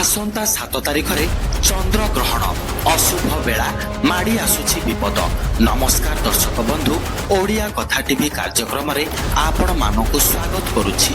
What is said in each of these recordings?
ଆସନ୍ତା 7 ତାରିଖରେ ଚନ୍ଦ୍ରଗ୍ରହଣ, ଅଶୁଭ ବେଳା, ମାଡ଼ି ଆସୁଛି ବିପଦ। ନମସ୍କାର ଦର୍ଶକ ବନ୍ଧୁ, ଓଡ଼ିଆ କଥା ଟିଭି କାର୍ଯ୍ୟକ୍ରମରେ ଆପଣମାନଙ୍କୁ ସ୍ୱାଗତ କରୁଛି।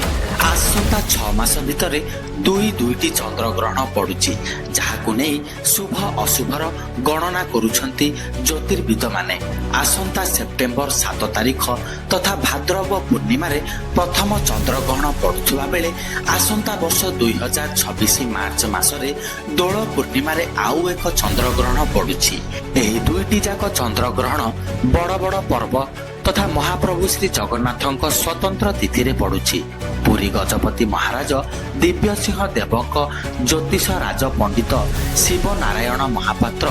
ଆସନ୍ତା 6 ମାସ ଭିତରେ ଦୁଇ ଦୁଇଟି ଚନ୍ଦ୍ରଗ୍ରହଣ ପଡୁଛି, ଯାହାକୁ ନେଇ ଶୁଭ ଅଶୁଭର ଗଣନା କରୁଛନ୍ତି ଜ୍ୟୋତିର୍ବିଦମାନେ। ଆସନ୍ତା ସେପ୍ଟେମ୍ବର 7 ତାରିଖ ତଥା ଭାଦ୍ରବ ପୂର୍ଣ୍ଣିମାରେ ପ୍ରଥମ ଚନ୍ଦ୍ରଗ୍ରହଣ ପଡୁଥିବା ବେଳେ ଆସନ୍ତା ବର୍ଷ 2026 ମାର୍ଚ୍ଚ ମାସରେ ଦୋଳ ପୂର୍ଣ୍ଣିମାରେ ଆଉ ଏକ ଚନ୍ଦ୍ରଗ୍ରହଣ ପଡୁଛି। ଏହି ଦୁଇଟି ଯାକ ଚନ୍ଦ୍ରଗ୍ରହଣ ବଡ଼ ବଡ଼ ପର୍ବ ତଥା ମହାପ୍ରଭୁ ଶ୍ରୀ ଜଗନ୍ନାଥଙ୍କ ସ୍ୱତନ୍ତ୍ର ତିଥିରେ ପଡୁଛି। ପୁରୀ ଗଜପତି ମହାରାଜ ଦିବ୍ୟସିଂହ ଦେବଙ୍କ ଜ୍ୟୋତିଷ ରାଜ ପଣ୍ଡିତ ଶିବ ନାରାୟଣ ମହାପାତ୍ର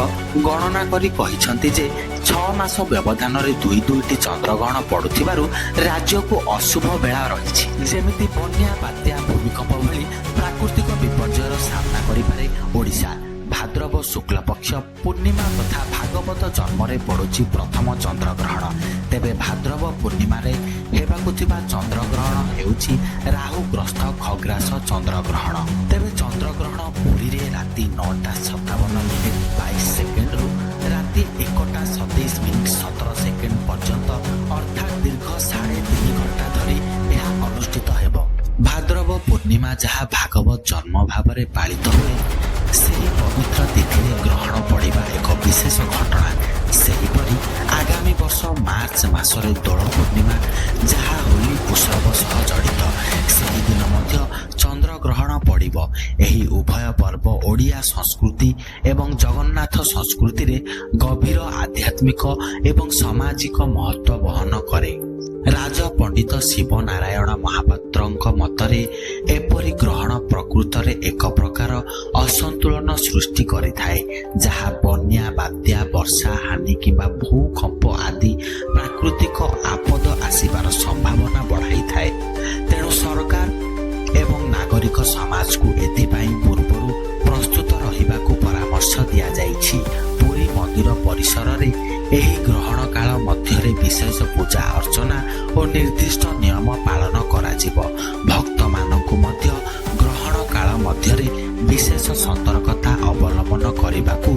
ଗଣନା କରି କହିଛନ୍ତି ଯେ 6 ମାସ ବ୍ୟବଧାନରେ ଦୁଇ ଦୁଇଟି ଚନ୍ଦ୍ରଗ୍ରହଣ ପଡୁଥିବାରୁ ରାଜ୍ୟକୁ ଅଶୁଭ ବେଳା ରହିଛି। ଯେମିତି ବନ୍ୟା, ବାତ୍ୟା, ଭୂମିକମ୍ପ ଭଳି ପ୍ରାକୃତିକ ବିପର୍ଯ୍ୟୟର ସାମ୍ନା କରିପାରେ ଓଡ଼ିଶା। ଭାଦ୍ରବ ଶୁକ୍ଳପକ୍ଷ ପୂର୍ଣ୍ଣିମା ତଥା ଭାଗବତ ଜନ୍ମରେ ପଡୁଛି ପ୍ରଥମ ଚନ୍ଦ୍ରଗ୍ରହଣ। ତେବେ ଭାଦ୍ରବ ପୂର୍ଣ୍ଣିମାରେ ହେବାକୁ ଥିବା ଚନ୍ଦ୍ରଗ୍ରହଣ ହେଉଛି ରାହୁଗ୍ରସ୍ତ ଖଗ୍ରାସ ଚନ୍ଦ୍ରଗ୍ରହଣ। ତେବେ ଚନ୍ଦ୍ରଗ୍ରହଣ ପୁରୀରେ ରାତି 9ଟା 57 ମିନିଟ୍ 22 ସେକେଣ୍ଡରୁ ରାତି 1ଟା 27 ମିନିଟ୍ 17 ସେକେଣ୍ଡ ପର୍ଯ୍ୟନ୍ତ, ଅର୍ଥାତ୍ ଦୀର୍ଘ 3.5 ଘଣ୍ଟା ଧରି ଏହା ଅନୁଷ୍ଠିତ ହେବ। ଭାଦ୍ରବ ପୂର୍ଣ୍ଣିମା, ଯାହା ଭାଗବତ ଜନ୍ମ ଭାବରେ ପାଳିତ ହୁଏ, ସେହି ପବିତ୍ର ତିଥିରେ ଗ୍ରହଣ ପଡ଼ିବା ଏକ ବିଶେଷ ଘଟଣା। ସେହିପରି ଆଗାମୀ ବର୍ଷ ମାର୍ଚ୍ଚ ମାସରେ ଦୋଳ ପୂର୍ଣ୍ଣିମା, ଯାହା ହୋଲି ଉତ୍ସବ ସହ ଜଡ଼ିତ, ସେହିଦିନ ମଧ୍ୟ ଚନ୍ଦ୍ରଗ୍ରହଣ ପଡ଼ିବ। ଏହି ଉଭୟ ପର୍ବ ଓଡ଼ିଆ ସଂସ୍କୃତି ଏବଂ ଜଗନ୍ନାଥ ସଂସ୍କୃତିରେ ଗଭୀର ଆଧ୍ୟାତ୍ମିକ ଏବଂ ସାମାଜିକ ମହତ୍ଵ ବହନ କରେ। ରାଜ ପଣ୍ଡିତ ଶିବ ନାରାୟଣ ମହାପାତ୍ରଙ୍କ ମତରେ ଏପରି ଗ୍ରହଣ ପ୍ରକୃତରେ ଏକ ପ୍ରକାର ଅସନ୍ତୁଳନ ସୃଷ୍ଟି କରିଥାଏ, ଯାହା ବନ୍ୟା, ବାତ୍ୟା, ବର୍ଷା, ହାନି କିମ୍ବା ଭୂକମ୍ପ ଆଦି ପ୍ରାକୃତିକ ଆପଦ ଆସିବାର ସମ୍ଭାବନା ବଢ଼ାଇଥାଏ। ତେଣୁ ସରକାର ଏବଂ ନାଗରିକ ସମାଜକୁ ଏଥିପାଇଁ ପୂର୍ବରୁ ପ୍ରସ୍ତୁତ ରହିବାକୁ ପରାମର୍ଶ ଦିଆଯାଇଛି। ପୁରୀ ମନ୍ଦିର ପରିସରରେ ଏହି ଗ୍ରହଣ କାଳ ମଧ୍ୟରେ ବିଶେଷ ପୂଜା ଅର୍ଚ୍ଚନା ଓ ନିର୍ଦ୍ଦିଷ୍ଟ ନିୟମ ପାଳନ କରାଯିବ। ଭକ୍ତମାନଙ୍କୁ ମଧ୍ୟ ଗ୍ରହଣ କାଳ ମଧ୍ୟରେ ବିଶେଷ ସତର୍କତା ଅବଲମ୍ବନ କରିବାକୁ